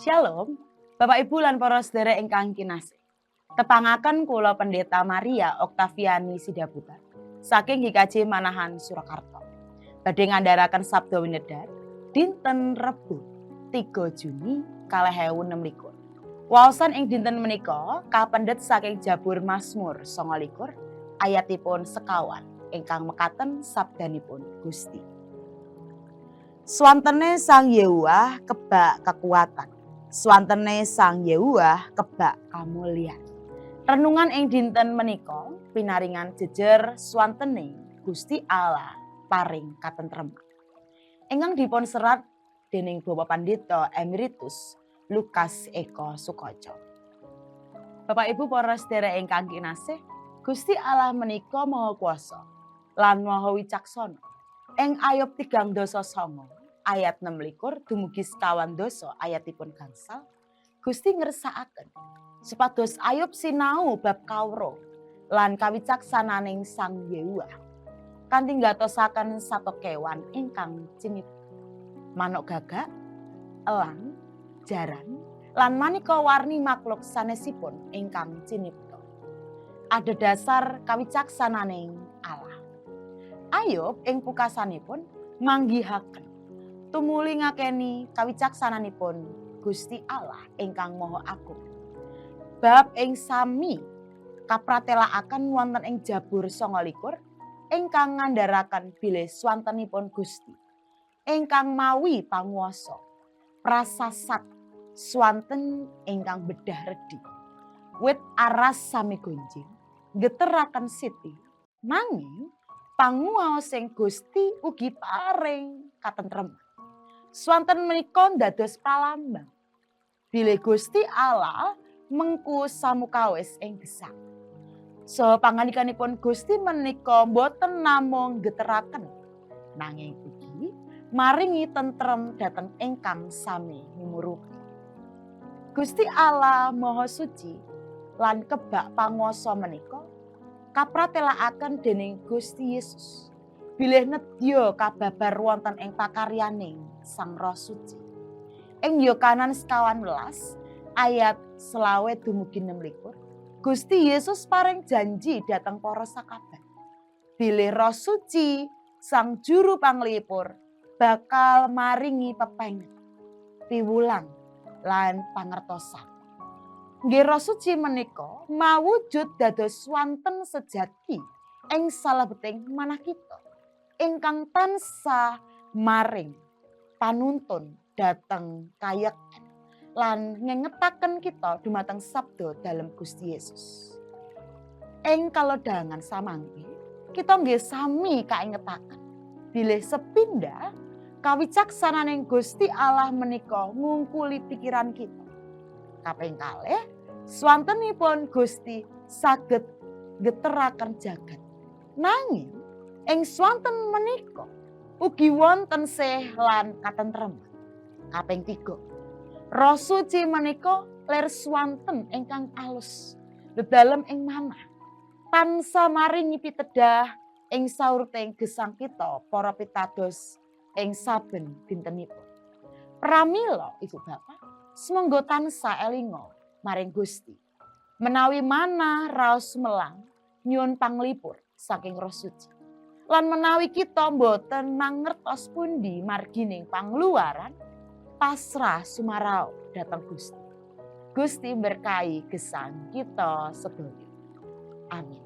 Shalom, Bapak Ibu lan para sedherek ingkang kinasih. Tepangaken kula Pendeta Maria Oktaviani Sidabutar saking GKJ Manahan Surakarta. Badhe ngandharaken Sabda Winedhar dinten Rebo 3 Juni 2026. Waosan ing dinten menika kapendhet saking Jabur Mazmur 29 ayatipun 21 ingkang mekaten sabdanipun Gusti. Swantene Sang Yehuwa kebak kekuatan. Swantene Sang Yehuwa kebak kamulyan. Renungan ing dinten menika pinaringan jejer swantene Gusti Allah paring katentreman. Ingkang dipun serat dening Bapak Pandita Emeritus Lukas Eko Sukoco. Bapak Ibu para sedherek ingkang kinasih, Gusti Allah menika Maha Kuwasa lan Maha Wicaksana. Ing Ayub 39 ayat 26 dumugi 21 ayatipun gangsal, Gusti ngersakaken supados Ayub sinau bab kawruh lan kawicaksananing Sang Yehuwa kanthi nggatosaken sato kewan ingkang cinipta. Manuk gagak, elang, jaran, lan maneka warni makhluk sanesipun ingkang cinipta. Adhedhasar kawicaksananing Allah. Ayub ing pungkasanipun manggihaken tumuli ngakeni kawicaksananipun Gusti Allah ingkang Maha Agung. Bab ing sami kapratelakaken wonten ing Jabur 29 ingkang ngandharaken bilih swantenipun Gusti ingkang mawi panguwasa prasasat swanten ingkang bedah redi. Wit aras sami gonjing geteraken siti, nanging panguwaosing Gusti ugi paring katentreman. Swanten menika dados pralambang bilih Gusti Allah mengku samukawis ing gesang. Saha pangandikanipun Gusti menika boten namung geteraken, nanging ugi maringi tentrem dhateng ingkang sami mimurupi. Gusti Allah Maha Suci lan kebak panguwasa menika kapratelakaken dening Gusti Yesus bilih nedya kababar wonten ing pakaryaning Sang Roh Suci. Ing Yohanes 19 ayat 25 dumugi 26, Gusti Yesus paring janji dhateng para sakabat bilih Roh Suci Sang Juru Panglipur bakal maringi pepenget, piwulang lan pangertosan. Nggih, Roh Suci menika mawujud dados swanten sejati ing salebeting manah kita ingkang tansah maring panuntun dhateng kayekten lan ngengetaken kita dumateng sabda dalem Gusti Yesus. Ing kalodhangan samangke, kita nggih sami kaingetaken bilih sepindah kawicaksananing Gusti Allah menika ngungkuli pikiran kita. Kaping kalih, swantenipun Gusti saged geteraken jagat. Nanging ing swanten menika ugi wonten seh lan katentreman. Kaping tiga, Roh Suci menika lir swanten ingkang alus dedalem ing manah, tansah maringi pitedah ing saurting gesang kita para pitados ing saben dintenipun. Pramila, Ibu Bapak, sumangga tansah elinga maring Gusti. Menawi manah raos sumelang nyuwun panglipur saking Roh Suci. Lan menawi kita boten mangertos pundi margining pangluaran, pasrah sumarao dhateng Gusti. Gusti berkahi gesang kita sedaya. Amin.